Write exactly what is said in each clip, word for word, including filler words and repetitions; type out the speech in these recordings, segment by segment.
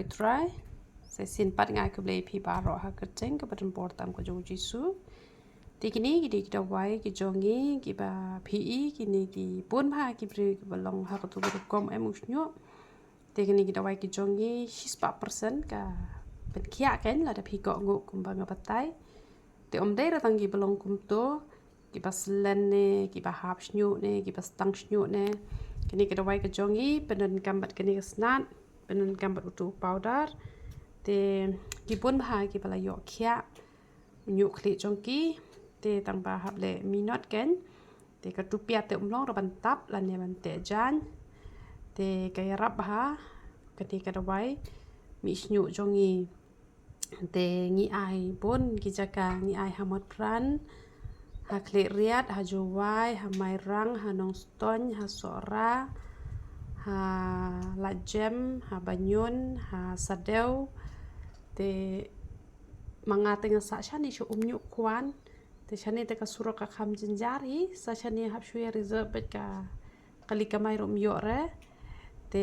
Trai. Sa shisien pat nga ai khublei phi baroh ha ka kyrteng kaba donbor tam ka jong u Jisu. Te kine ki dei ki dawai ki jong ngi kiba phi i, kine ki bun bha ki briew kiba long ha kato ka rukom em u shñiuh. Te kine ki dawai ki jong ngi shispah percent ka pynkhiah kein lada phi kohnguh kumba nga batai. Te ym dei re tang kiba long kumto, kiba slen ne, kiba hap shñiuh ne, kiba stang shñiuh ne. Kine ki dawai ki jong ngi pyndonkam bad kine ki snat, pyndonkam bad uto u powder. Te ki bun bha kiba la ïoh khiah u ñiuh khlieh jong ki. Te tang ba hap leh minot kein. Te ka tupia te ym long re ban tap lane ban teh jaiñ. Te ka ïarap bha kane ka dawai mih shñiuh jong ngi. Te ngi ai bun ki jaka, ngi ai ha Motphran, ha Khliehriat, ha Jowai, ha Mairang, ha Nongstoiñ, ha Sohra, ha Laitjem, ha Banjul, ha Sadew. Te ma nga te nga sah shane sha Umñiuhkhwan. Te shane te ka surok ka kham jynjar hi, sa shane hap shu ïa reserve bad ka kali kamai ruh ym ïoh re. Te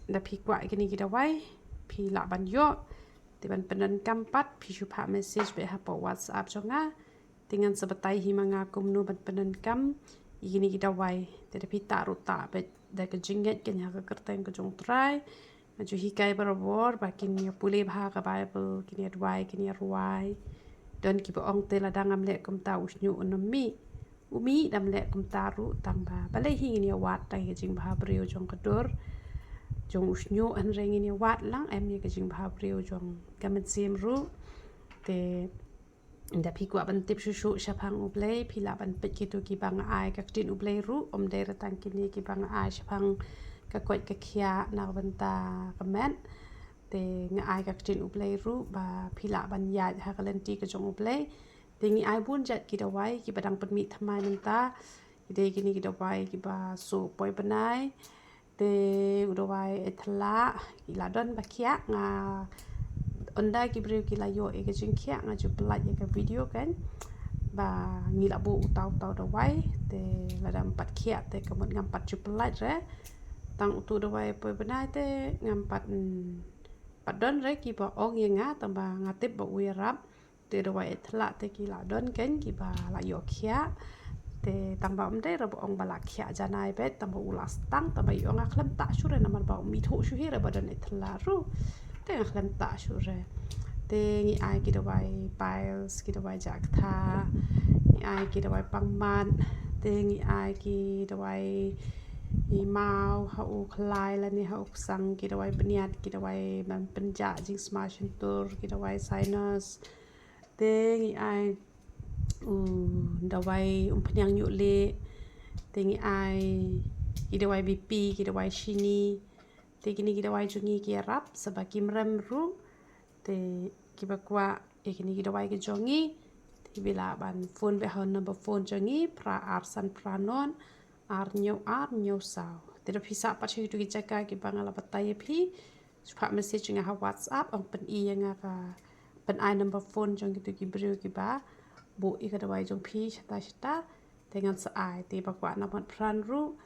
da phi kwah kine ki dawai phi lah ban ïoh. Te ban pyndonkam pat phi shu phah message bad hapoh WhatsApp jong nga. Te ngan sa batai hi ma nga kumno ban pyndonkam ïa kine ki dawai. Te da phi tah ruh tah bad da ka jingngeit kein ha ka kyrteng ka jong u Trai. Nga ju hikai barabor ba kin ïa pule bha ka Baibl, kin ïa duwai, kin ïa rwai. Don kiba ong te lada ngam leh kumta u shñiuh un ym mih. U mih da ym leh kumta ruh, tang ba balei hi ngin ïa wad tang ïa ka jingbhabriew jong ka dur jong u shñiuh, hynrei ngin ïa wad lang em ïa ka jingbhabriew jong ka mynsiem ruh. Te da phi kwah ban tip shuh shuh shaphang U Blei, phi lah ban peit kito kiba nga ai ka ktien U Blei ruh, ym dei re tang kine kiba nga ai shaphang ka koit ka khiah na ka bynta ka met. Te nga ai ka ktien U Blei ruh ba phi lah ban ïaid ha ka lynti ka jong U Blei. Te ngi ai bun jait ki dawai kiba dang pynmih thymmai mynta. Ki dei kine ki dawai kiba suk poi bnai. Te u dawai eit thlak ki la don ba khiah, nga ynda ki briew ki la ïoh ïa ka jingkhiah nga ju pyllait ïa ka video kein ba ngi la buh uta uta u dawai. Te lada ym pat khiah te ka mut ngam pat ju pyllait re. Tang utu u dawai poi bnai te ngam pat, mm, pat don re kiba ong ïa nga, tang ba nga tip ba u ïarap. Te dawai eit thlak te ki la don kein kiba la ïoh khiah. Te tang ba ym dei re ba ong ba la khiah janai beit, tang ba u la stang, tang ba i ong nga khlem tah shuh re namar ba um ithuh shuh hi re ba don eit thlak ruh. Te nga khlem tah shuh re. Te ngi ai ki dawai piles, ki dawai jah ktha, ngi ai ki dawai pangmat, te ngi ai ki dawai i maw ha u khlai lane ha u ksang, ki dawai bniat, ki dawai ban pynjah jingsma shyntur, ki dawai sinus. Te ngi ai u dawai umphniang ñiuh lieh. Te ngi ai ki dawai B P, ki dawai shini. Te kine ki dawai jong ngi ki ïarap sa ba kim rem ruh. Te kiba kwah ïa kine ki dawai ki jong ngi te phi lah ban phone beit ha u number phone jong ngi, phra ar san phra nod ar hynñiew ar hynñiew saw. Te da phi sah pat sha kito ki jaka kiba nga la batai ïa phi, shu phah message ïa nga ha WhatsApp, ong pyni ïa nga ka, pynai number phone jong kito ki briew kiba buh ïa ka dawai jong phi shata shata. Te ngan sa ai, te ba kwah na Motphran ruh.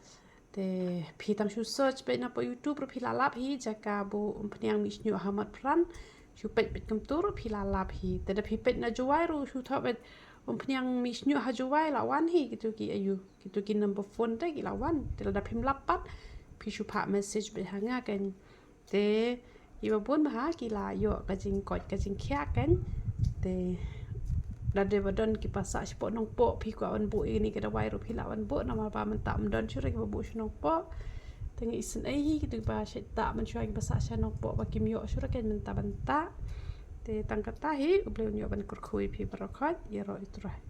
Te phi tang shu search beit na poh YouTube ruh phi la lap hi, jaka buh umphniang mih shñiuh ha Motphran. Shu peit beit kumto ruh phi la lap hi. Te da phi peit na Jowai ruh shu thoh beit umphniang mih shñiuh ha Jowai la wan hi, kito ki aiu, kito ki number phone te ki la wan. Te lada phim lap pat phi shu phah message beit ha nga kein. Te kiba bun bha ki la ïoh ka jingkoit ka jingkhiah kein. Te lada ba don kiba sah shapoh Nongpoh phi kwah ban buh ïa kine ki dawai ruh phi lah ban buh namar ba mynta ym don shuh re kiba buh sha Nongpoh. Te ngi isynei hi kito kiba shait tah mynshuwa kiba sah sha Nongpoh ba kim ïoh shuh re kein mynta mynta. Te tang kata hi, U Blei un ïoh ban kyrkhu ïa phi baroh khoit, ïaroh ïa U Trai.